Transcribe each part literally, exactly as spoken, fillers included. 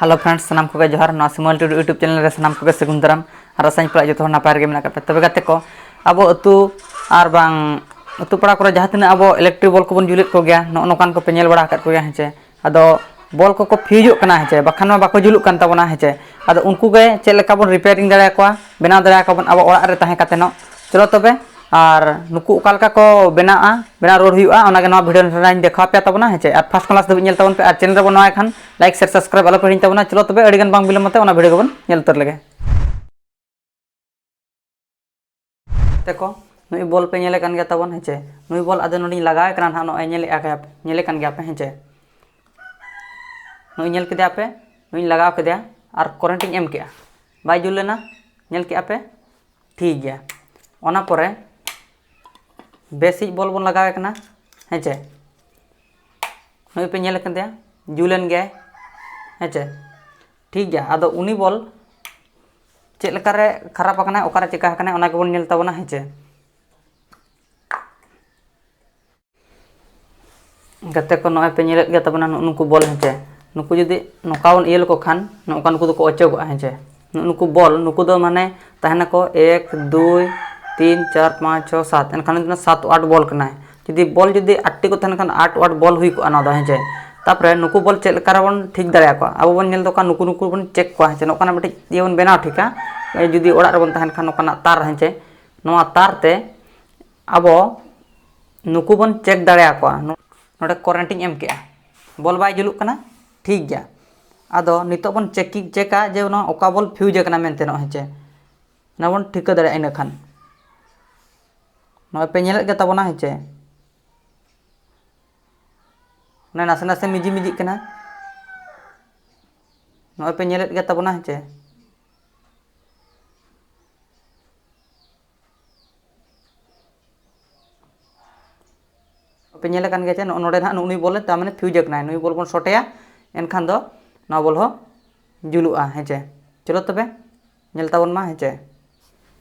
Hello friends, ᱥᱟᱱᱟᱢ ᱠᱚᱜᱮ ᱡᱚᱦᱟᱨ᱾ ᱱᱚᱣᱟ ᱥᱤᱢᱚᱞ ᱴᱩᱰᱩ YouTube channel ᱨᱮ ᱥᱟᱱᱟᱢ ᱠᱚᱜᱮ ᱥᱟᱹᱜᱩᱱ ᱫᱟᱨᱟᱢ᱾ ᱟᱨ ᱟᱥᱟᱧ ᱯᱟᱲᱟᱜ ᱡᱚᱛᱚ ᱦᱚᱲ ᱱᱟᱯᱟᱭ ᱨᱮᱜᱮ ᱢᱮᱱᱟᱜ ᱟᱠᱟᱫ ᱯᱮᱭᱟ᱾ ᱛᱚᱵᱮ ᱜᱟᱛᱮ ᱠᱚ, ᱟᱵᱚ ᱟᱹᱛᱩ ᱟᱨ ᱵᱟᱝ ᱟᱹᱛᱩ ᱯᱟᱲᱟ ᱠᱚᱨᱮ ᱡᱟᱦᱟᱸ ᱛᱤᱱᱟᱹᱜ ᱟᱵᱚ electric bulb ᱠᱚᱵᱚᱱ ᱡᱩᱞᱮᱫ ᱠᱚᱜᱮᱭᱟ, ᱱᱚᱜᱼᱚ ᱱᱚᱝᱠᱟᱱ ᱠᱚᱯᱮ ᱧᱮᱞ ᱵᱟᱲᱟ ᱟᱠᱟᱫ ᱠᱚᱜᱮᱭᱟ, ᱦᱮᱸ ᱪᱮ? ᱟᱫᱚ bulb ᱠᱚᱠᱚ fuse ᱚᱜ ᱠᱟᱱᱟ, ᱦᱮᱸ ᱪᱮ? ᱵᱟᱠᱷᱟᱱ ᱢᱟ ᱵᱟᱠᱚ ᱡᱩᱞᱩᱜ ᱠᱟᱱ ᱛᱟᱵᱚᱱᱟ, ᱦᱮᱸ ᱪᱮ? ᱟᱫᱚ ᱩᱱᱠᱩ ᱜᱮ ᱪᱮᱫ ᱞᱮᱠᱟ ᱵᱚᱱ repairing ᱫᱟᱲᱮᱭᱟᱠᱚᱣᱟ, ᱵᱮᱱᱟᱣ ᱫᱟᱲᱮᱭᱟᱠᱚᱣᱟ ᱵᱚᱱ ᱟᱵᱚ ᱚᱲᱟᱜ ᱨᱮ ᱛᱟᱦᱮᱸ ᱠᱟᱛᱮ ᱱᱚᱜ᱾ ᱪᱚᱞᱚ ᱛᱚᱵᱮ, ᱟᱨ ᱱᱩᱠᱩ ᱚᱠᱟ ᱞᱮᱠᱟ ᱠᱚ ᱵᱮᱱᱟᱜᱼᱟ, ᱵᱮᱱᱟᱣ ᱨᱩᱣᱟᱹᱲ ᱦᱩᱭᱩᱜᱼᱟ, ᱚᱱᱟᱜᱮ ᱱᱚᱣᱟ video ᱨᱮᱧ ᱫᱮᱠᱷᱟᱣ ᱟᱯᱮᱭᱟ ᱛᱟᱵᱚᱱᱟ, ᱦᱮᱸ ᱪᱮ? ᱟᱨ first class ᱫᱷᱟᱹᱵᱤᱡ ᱧᱮᱞ ᱛᱟᱵᱚᱱ ᱯᱮ, ᱟᱨ channel ᱨᱮᱵᱚᱱ ᱱᱟᱣᱟ ᱠᱷᱟᱱ like, share, subscribe ᱟᱞᱚ ᱯᱮ ᱦᱤᱲᱤᱧ ᱛᱟᱵᱚᱱᱟ᱾ ᱪᱚᱞᱚ ᱛᱚᱵᱮ, ᱟᱹᱰᱤ ᱜᱟᱱ ᱵᱟᱝ ᱵᱤᱞᱚᱢ ᱠᱟᱛᱮ ᱚᱱᱟ video ᱜᱮᱵᱚᱱ ᱧᱮᱞ ᱩᱛᱟᱹᱨ ᱞᱮᱜᱮ᱾ ᱛᱮᱠᱚ, ᱱᱩᱭ bulb ᱯᱮ ᱧᱮᱞᱮ ᱠᱟᱱ ᱜᱮᱭᱟ ᱛᱟᱵᱚᱱ, ᱦᱮᱸ ᱪᱮ? ᱱᱩᱭ bulb ᱟᱫᱚ ᱱᱚᱰᱮᱧ ᱞᱟᱜᱟᱣᱮ ᱠᱟᱱᱟ ᱱᱟᱦᱟᱜ, ᱱᱚᱜᱼᱚᱭ ᱧᱮᱞᱮᱫᱼᱟ ᱯᱮ, ᱧᱮᱞᱮ ᱠᱟᱱ ᱜᱮᱭᱟ ᱯᱮ, ᱦᱮᱸ ᱪᱮ? ᱱᱩᱭ ᱧᱮᱞ ᱠᱮᱫᱮᱭᱟ ᱯᱮ, ᱱᱩᱭᱤᱧ ᱞᱟᱜᱟᱣ ᱠᱮᱫᱮᱭᱟ ᱟᱨ current ᱤᱧ ᱮᱢ ᱠᱮᱜᱼᱟ, ᱵᱟᱭ ᱡᱩᱞ ᱞᱮᱱᱟ, ᱧᱮᱞ ᱠᱮᱜᱼᱟ ᱯᱮ? ᱴᱷᱤᱠ ᱜᱮᱭᱟ᱾ ᱚᱱᱟ ᱯᱚᱨᱮ ᱵᱮᱥᱤᱡ bulb ᱵᱚᱱ ᱞᱟᱜᱟᱣᱮ ᱠᱟᱱᱟ, ᱦᱮᱸ ᱪᱮ? ᱱᱩᱭ ᱯᱮ ᱧᱮᱞ ᱠᱟᱫᱮᱭᱟ, ᱡᱩᱞᱮᱱ ᱜᱮᱭᱟᱭ, ᱦᱮᱸ ᱪᱮ? ᱴᱷᱤᱠ ᱜᱮᱭᱟ, ᱟᱫᱚ ᱩᱱᱤ bulb ᱪᱮᱫ ᱞᱮᱠᱟᱨᱮ ᱠᱷᱟᱨᱟᱯ ᱟᱠᱟᱱᱟᱭ, ᱚᱠᱟᱨᱮ ᱪᱮᱠᱟ ᱟᱠᱟᱱᱟᱭ, ᱚᱱᱟ ᱜᱮᱵᱚᱱ ᱧᱮᱞ ᱛᱟᱵᱚᱱᱟ, ᱦᱮᱸ ᱪᱮ? ᱜᱟᱛᱮ ᱠᱚ, ᱱᱚᱜᱼᱚᱭ ᱯᱮ ᱧᱮᱞᱮᱫ ᱜᱮᱭᱟ ᱛᱟᱵᱚᱱᱟ, ᱱᱩᱜᱼᱩ ᱱᱩᱠᱩ bulb, ᱦᱮᱸ ᱪᱮ? ᱱᱩᱠᱩ ᱡᱩᱫᱤ ᱱᱚᱝᱠᱟ ᱵᱚᱱ ᱤᱭᱟᱹ ᱞᱮᱠᱚ ᱠᱷᱟᱱ, ᱱᱚᱝᱠᱟ ᱱᱩᱠᱩ ᱫᱚᱠᱚ ᱚᱪᱚᱜᱚᱜᱼᱟ, ᱦᱮᱸ ᱪᱮ? ᱱᱩᱜᱼᱩ ᱱᱩᱠᱩ bulb, ᱱᱩᱠᱩ ᱫᱚ ᱢᱟᱱᱮ ᱛᱟᱦᱮᱱᱟᱠᱚ ᱮᱠ, ᱫᱩᱭ, ᱛᱤᱱ, ᱪᱟᱨ, ᱯᱟᱸᱪ, ᱪᱷᱚ, ᱥᱟᱛ, ᱮᱱᱠᱷᱟᱱ ᱫᱚ ᱥᱟᱛ ᱣᱟᱴ bulb ᱠᱟᱱᱟᱭ᱾ ᱡᱩᱫᱤ bulb ᱡᱩᱫᱤ ᱟᱴᱴᱤ ᱠᱚ ᱛᱟᱦᱮᱱ ᱠᱷᱟᱱ ᱟᱴ ᱣᱟᱴ bulb ᱦᱩᱭ ᱠᱚᱜᱼᱟ ᱱᱚᱣᱟ ᱫᱚ, ᱦᱮᱸ ᱪᱮ? ᱛᱟᱯᱚᱨᱮ ᱱᱩᱠᱩ bulb ᱪᱮᱫ ᱞᱮᱠᱟ ᱨᱮᱵᱚᱱ ᱴᱷᱤᱠ ᱫᱟᱲᱮᱭᱟᱠᱚᱣᱟ? ᱟᱵᱚ ᱵᱚᱱ ᱧᱮᱞ ᱫᱚᱦᱚ ᱠᱟᱜᱼᱟ, ᱱᱩᱠᱩ ᱱᱩᱠᱩ ᱵᱚᱱ check ᱠᱚᱣᱟ, ᱦᱮᱸ ᱪᱮ? ᱱᱚᱝᱠᱟᱱᱟᱜ ᱢᱤᱫᱴᱤᱡ ᱤᱭᱟᱹ ᱵᱚᱱ ᱵᱮᱱᱟᱣ ᱴᱷᱤᱠᱟ᱾ ᱡᱩᱫᱤ ᱚᱲᱟᱜ ᱨᱮᱵᱚᱱ ᱛᱟᱦᱮᱱ ᱠᱷᱟᱱ ᱱᱚᱝᱠᱟᱱᱟᱜ ᱛᱟᱨ, ᱦᱮᱸ ᱪᱮ? ᱱᱚᱣᱟ ᱛᱟᱨ ᱛᱮ ᱟᱵᱚ ᱱᱩᱠᱩ ᱵᱚᱱ check ᱫᱟᱲᱮᱭᱟᱠᱚᱣᱟ᱾ ᱱᱚᱰᱮ current ᱤᱧ ᱮᱢ ᱠᱮᱜᱼᱟ, bulb ᱵᱟᱭ ᱡᱩᱞᱩᱜ ᱠᱟᱱᱟ, ᱴᱷᱤᱠ ᱜᱮᱭᱟ᱾ ᱟᱫᱚ ᱱᱤᱛᱚᱜ ᱵᱚᱱ check, checkᱟ ᱡᱮ ᱱᱚᱣᱟ ᱚᱠᱟ bulb fuse ᱟᱠᱟᱱᱟ ᱢᱮᱱᱛᱮ ᱱᱚᱜᱼᱚᱭ, ᱦᱮᱸ ᱪᱮ? ᱚᱱᱟ ᱵᱚᱱ ᱴᱷᱤᱠᱟᱹ ᱫᱟᱲᱮᱭᱟᱜᱼᱟ ᱤᱱᱟᱹ ᱠᱷᱟᱱ᱾ ᱱᱚᱜᱼᱚᱭ ᱯᱮ ᱧᱮᱞᱮᱫ ᱜᱮ ᱛᱟᱵᱚᱱᱟ, ᱦᱮᱸ ᱪᱮ? ᱚᱱᱟ ᱱᱟᱥᱮ ᱱᱟᱥᱮ ᱢᱤᱡᱤ ᱢᱤᱡᱤᱜ ᱠᱟᱱᱟ, ᱱᱚᱜᱼᱚᱭ ᱯᱮ ᱧᱮᱞᱮᱫ ᱜᱮ ᱛᱟᱵᱚᱱᱟ, ᱦᱮᱸ ᱪᱮ? ᱯᱮ ᱧᱮᱞ ᱟᱠᱟᱱ ᱜᱮᱭᱟ ᱪᱮ, ᱱᱚᱜᱼᱚ ᱱᱚᱰᱮ ᱱᱟᱦᱟᱜ ᱱᱩᱜᱼᱩ ᱱᱩᱭ bulb ᱮ, ᱛᱟᱨ ᱢᱟᱱᱮ fuse ᱟᱠᱟᱱᱟᱭ᱾ ᱱᱩᱭ bulb ᱵᱚᱱ short ᱮᱭᱟ, ᱮᱱᱠᱷᱟᱱ ᱫᱚ ᱱᱚᱣᱟ bulb ᱦᱚᱸ ᱡᱩᱞᱩᱜᱼᱟ, ᱦᱮᱸ ᱪᱮ᱾ ᱪᱚᱞᱚ ᱛᱚᱵᱮ, ᱧᱮᱞ ᱛᱟᱵᱚᱱ ᱢᱟ, ᱦᱮᱸ ᱪᱮ᱾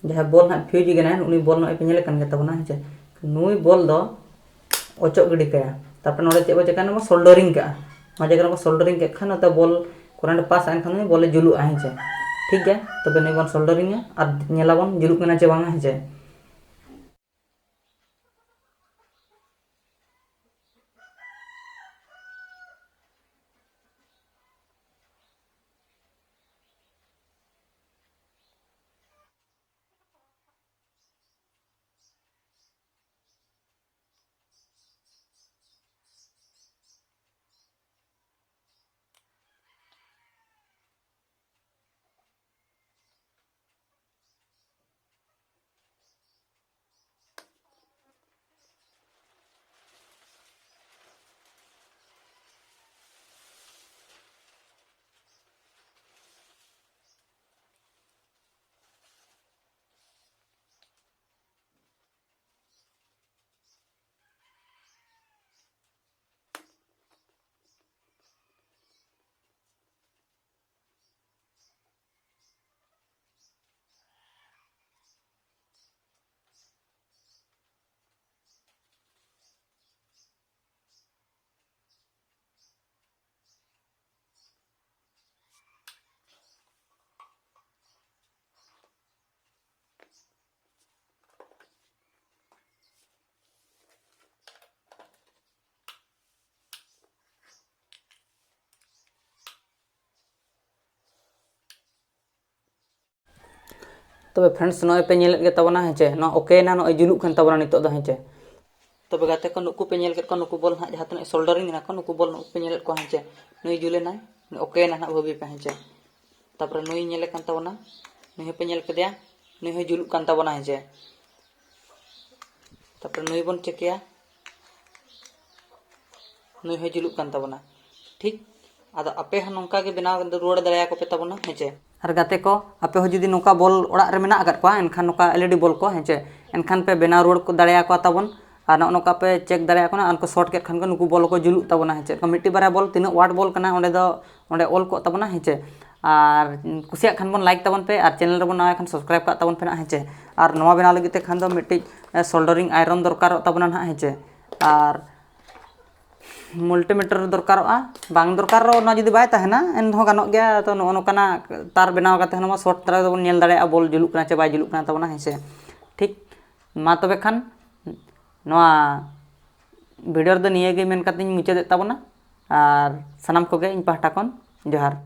ᱡᱟᱦᱟᱸ bulb ᱱᱟᱦᱟᱜ fuse ᱟᱠᱟᱱᱟᱭ, ᱱᱩᱜᱼᱩ ᱱᱩᱭ bulb ᱱᱚᱜᱼᱚᱭ ᱯᱮ ᱧᱮᱞᱮᱫ ᱠᱟᱱ ᱜᱮᱭᱟ ᱛᱟᱵᱚᱱᱟ, ᱦᱮᱸ ᱪᱮ᱾ ᱱᱩᱭ bulb ᱫᱚ ᱚᱪᱚᱜ ᱜᱤᱰᱤ ᱠᱟᱭᱟ᱾ ᱛᱟᱨᱯᱚᱨᱮ ᱱᱚᱰᱮ ᱪᱮᱫ ᱵᱚ ᱪᱮᱠᱟᱭᱟ? ᱱᱚᱣᱟ soldering ᱠᱟᱜᱼᱟ᱾ ᱱᱚᱣᱟ ᱡᱟᱭᱜᱟ ᱨᱮᱵᱚ soldering ᱠᱮᱫ ᱠᱷᱟᱱ ᱱᱚᱛᱮ bulb ᱠᱚᱨᱮᱱᱴ ᱯᱟᱥ ᱮᱱᱠᱷᱟᱱ ᱱᱩᱭ ᱵᱚᱞᱮ ᱡᱩᱞᱩᱜᱼᱟ, ᱦᱮᱸ ᱪᱮ᱾ ᱴᱷᱤᱠ ᱜᱮᱭᱟ, ᱛᱚᱵᱮ ᱱᱩᱭ ᱵᱚᱱ ᱥᱳᱞᱰᱟᱨᱤᱝᱟ ᱟᱨ ᱧᱮᱞᱟᱵᱚᱱ ᱡᱩᱞᱩᱜ ᱠᱟᱱᱟ ᱪᱮ ᱵᱟᱝᱟ, ᱦᱮᱸ ᱪᱮ᱾ ᱛᱚᱵᱮ friends, ᱱᱚᱜᱼᱚᱭ ᱯᱮ ᱧᱮᱞᱮᱫ ᱜᱮ ᱛᱟᱵᱚᱱᱟ, ᱦᱮᱸ ᱪᱮ, ᱱᱚᱣᱟ OK ᱮᱱᱟ, ᱱᱚᱜᱼᱚᱭ ᱡᱩᱞᱩᱜ ᱠᱟᱱ ᱛᱟᱵᱚᱱᱟ ᱱᱤᱛᱚᱜ ᱫᱚ, ᱦᱮᱸ ᱪᱮ᱾ ᱛᱚᱵᱮ ᱜᱟᱛᱮ ᱠᱚ, ᱱᱩᱠᱩ ᱯᱮ ᱧᱮᱞ ᱠᱮᱫ ᱠᱚᱣᱟ, ᱱᱩᱠᱩ ᱵᱚᱞ ᱱᱟᱦᱟᱜ ᱡᱟᱦᱟᱸ ᱛᱤᱱᱟᱹᱜ ᱥᱳᱞᱰᱟᱨᱤᱝ ᱮᱱᱟ ᱠᱚ, ᱱᱩᱠᱩ ᱵᱚᱞ ᱱᱩᱠᱩ ᱯᱮ ᱧᱮᱞᱮᱫ ᱠᱚᱣᱟ, ᱦᱮᱸ ᱪᱮ᱾ ᱱᱩᱭ ᱡᱩᱞᱮᱱᱟᱭ, ᱱᱩᱭ OK ᱮᱱᱟ ᱱᱟᱦᱟᱜ, ᱵᱷᱟᱹᱵᱤ ᱯᱮ, ᱦᱮᱸ ᱪᱮ᱾ ᱛᱟᱯᱚᱨᱮ ᱱᱩᱭ ᱧᱮᱞᱮ ᱠᱟᱱ ᱛᱟᱵᱚᱱᱟ, ᱱᱩᱭ ᱦᱚᱸᱯᱮ ᱧᱮᱞ ᱠᱮᱫᱮᱭᱟ, ᱱᱩᱭ ᱦᱚᱸ ᱡᱩᱞᱩᱜ ᱠᱟᱱ ᱛᱟᱵᱚᱱᱟ, ᱦᱮᱸ ᱪᱮ᱾ ᱛᱟᱯᱚᱨᱮ ᱱᱩᱭ ᱵᱚᱱ ᱪᱮᱠᱮᱭᱟ, ᱱᱩᱭ ᱦᱚᱸ ᱡᱩᱞᱩᱜ ᱠᱟᱱ ᱛᱟᱵᱚᱱᱟ᱾ ᱴᱷᱤᱠ, ᱟᱫᱚ ᱟᱯᱮ ᱦᱚᱸ ᱱᱚᱝᱠᱟ ᱜᱮ ᱵᱮᱱᱟᱣ ᱨᱩᱣᱟᱹᱲ ᱫᱟᱲᱮᱭᱟᱠᱚ ᱯᱮ ᱛᱟᱵᱚᱱᱟ, ᱦᱮᱸ ᱪᱮ᱾ ᱟᱨ ᱜᱟᱛᱮ ᱠᱚ, ᱟᱯᱮ ᱦᱚᱸ ᱡᱩᱫᱤ ᱱᱚᱝᱠᱟ ᱵᱚᱞ ᱚᱲᱟᱜ ᱨᱮ ᱢᱮᱱᱟᱜ ᱟᱠᱟᱫ ᱠᱚᱣᱟ, ᱮᱱᱠᱷᱟᱱ ᱱᱚᱝᱠᱟ LED ᱵᱚᱞ ᱠᱚ, ᱦᱮᱸ ᱪᱮ, ᱮᱱᱠᱷᱟᱱ ᱯᱮ ᱵᱮᱱᱟᱣ ᱨᱩᱣᱟᱹᱲ ᱠᱚ ᱫᱟᱲᱮᱭᱟᱠᱚᱣᱟ ᱛᱟᱵᱚᱱ᱾ ᱟᱨ ᱱᱚᱜᱼᱚ ᱱᱚᱝᱠᱟ ᱯᱮ ᱪᱮᱠ ᱫᱟᱲᱮᱭᱟᱠᱚ ᱠᱟᱱᱟ, ᱟᱨ ᱠᱚ ᱥᱚᱨᱴ ᱠᱮᱫ ᱠᱷᱟᱱ ᱜᱮ ᱱᱩᱠᱩ ᱵᱚᱞ ᱠᱚ ᱡᱩᱞᱩᱜ ᱛᱟᱵᱚᱱᱟ, ᱦᱮᱸ ᱪᱮ᱾ ᱢᱤᱫᱴᱤᱡ ᱵᱟᱨᱭᱟ ᱵᱚᱞ ᱛᱤᱱᱟᱹᱜ ᱣᱟᱴ ᱵᱚᱞ ᱠᱟᱱᱟ, ᱚᱸᱰᱮ ᱫᱚ, ᱚᱸᱰᱮ ᱚᱞ ᱠᱚᱜ ᱛᱟᱵᱚᱱᱟ, ᱦᱮᱸ ᱪᱮ᱾ ᱟᱨ ᱠᱩᱥᱤᱭᱟᱜ ᱠᱷᱟᱱ ᱵᱚᱱ like ᱛᱟᱵᱚᱱ ᱯᱮ, ᱟᱨ channel ᱨᱮᱵᱚᱱ ᱱᱟᱣᱟ ᱠᱷᱟᱱ subscribe ᱠᱟᱜ ᱛᱟᱵᱚᱱ ᱯᱮ ᱱᱟᱦᱟᱜ, ᱦᱮᱸ ᱪᱮ᱾ ᱟᱨ ᱱᱚᱣᱟ ᱵᱮᱱᱟᱣ ᱞᱟᱹᱜᱤᱫ ᱛᱮ ᱠᱷᱟᱱ ᱫᱚ ᱢᱤᱫᱴᱤᱡ, ᱮ, soldering iron ᱫᱚᱨᱠᱟᱨᱚᱜ ᱛᱟᱵᱚᱱᱟ ᱱᱟᱦᱟᱜ, ᱦᱮᱸ ᱪᱮ᱾ ᱟᱨ ᱢᱟᱞᱴᱤᱢᱤᱴᱟᱨ ᱫᱚᱨᱠᱟᱨᱚᱜᱼᱟ᱾ ᱵᱟᱝ ᱫᱚᱨᱠᱟᱨ ᱨᱮᱦᱚᱸ ᱱᱚᱣᱟ ᱡᱩᱫᱤ ᱵᱟᱭ ᱛᱟᱦᱮᱱᱟ, ᱮᱱᱦᱚᱸ ᱜᱟᱱᱚᱜ ᱜᱮᱭᱟ᱾ ᱛᱚ ᱱᱚᱜᱼᱚ ᱱᱚᱝᱠᱟᱱᱟᱜ ᱛᱟᱨ ᱵᱮᱱᱟᱣ ᱠᱟᱛᱮ ᱦᱚᱸ ᱱᱚᱣᱟ ᱥᱚᱨᱴ ᱛᱟᱨᱟ ᱫᱚᱵᱚᱱ ᱧᱮᱞ ᱫᱟᱲᱮᱭᱟᱜᱼᱟ, ᱵᱚᱞ ᱡᱩᱞᱩᱜ ᱠᱟᱱᱟ ᱪᱮ ᱵᱟᱭ ᱡᱩᱞᱩᱜ ᱠᱟᱱᱟ ᱛᱟᱵᱚᱱᱟ, ᱦᱮᱸ ᱥᱮ᱾ ᱴᱷᱤᱠ, ᱢᱟ ᱛᱚᱵᱮ ᱠᱷᱟᱱ ᱱᱚᱣᱟ ᱵᱷᱤᱰᱤᱭᱳ ᱨᱮᱫᱚ ᱱᱤᱭᱟᱹ ᱜᱮ ᱢᱮᱱ ᱠᱟᱛᱮᱧ ᱢᱩᱪᱟᱹᱫᱮᱫ ᱛᱟᱵᱚᱱᱟ᱾ ᱟᱨ ᱥᱟᱱᱟᱢ ᱠᱚᱜᱮ ᱤᱧ ᱯᱟᱦᱴᱟ ᱠᱷᱚᱱ ᱡᱚᱦᱟᱨ᱾